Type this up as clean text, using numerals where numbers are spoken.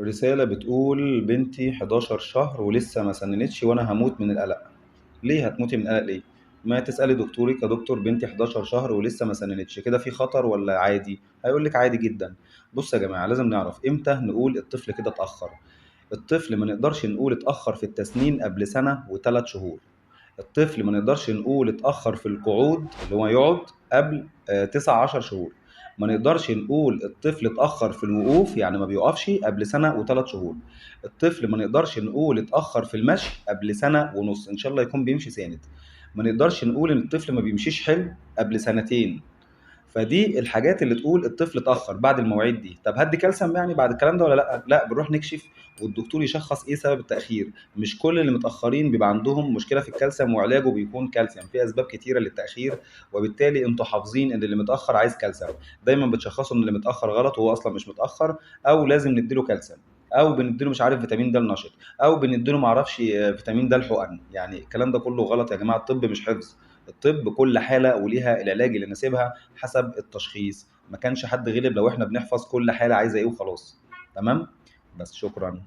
رسالة بتقول بنتي 11 شهر ولسه ما سننتش وانا هموت من القلق. ليه هتموتي من القلق ليه؟ ما تسألي دكتورك يا دكتور بنتي 11 شهر ولسه ما سننتش، كده في خطر ولا عادي؟ هيقول لك عادي جدا. بص يا جماعة، لازم نعرف امتى نقول الطفل كده اتأخر. الطفل ما نقدرش نقول اتأخر في التسنين قبل سنة وثلاث شهور. الطفل ما نقدرش نقول اتأخر في القعود اللي هو يقعد قبل 9 شهور. ما نقدرش نقول الطفل اتأخر في الوقوف، يعني ما بيقفش قبل سنة وثلاث شهور. الطفل ما نقدرش نقول اتأخر في المشي قبل سنة ونص، إن شاء الله يكون بيمشي ساند. ما نقدرش نقول إن الطفل ما بيمشيش حلو قبل سنتين. فدي الحاجات اللي تقول الطفل اتأخر بعد المواعيد دي. طب هدي كالسيوم يعني بعد الكلام ده ولا لا؟ لا، بنروح نكشف والدكتور يشخص ايه سبب التأخير. مش كل اللي متأخرين بيبقى عندهم مشكلة في الكالسيوم وعلاجه بيكون كالسيوم، في اسباب كتيرة للتأخير، وبالتالي انتوا حافظين ان اللي متأخر عايز كالسيوم. دايما بتشخصوا ان اللي متأخر غلط وهو اصلا مش متأخر، او لازم نديله كالسيوم، او بنديله مش عارف فيتامين د النشط، او بنديله معرفش فيتامين د الحقن. يعني الكلام ده كله غلط يا جماعة، الطب مش حفظ. الطب كل حالة وليها العلاج اللي يناسبها حسب التشخيص. ما كانش حد غلب لو احنا بنحفظ كل حالة عايزة ايه وخلاص. تمام؟ بس شكرا.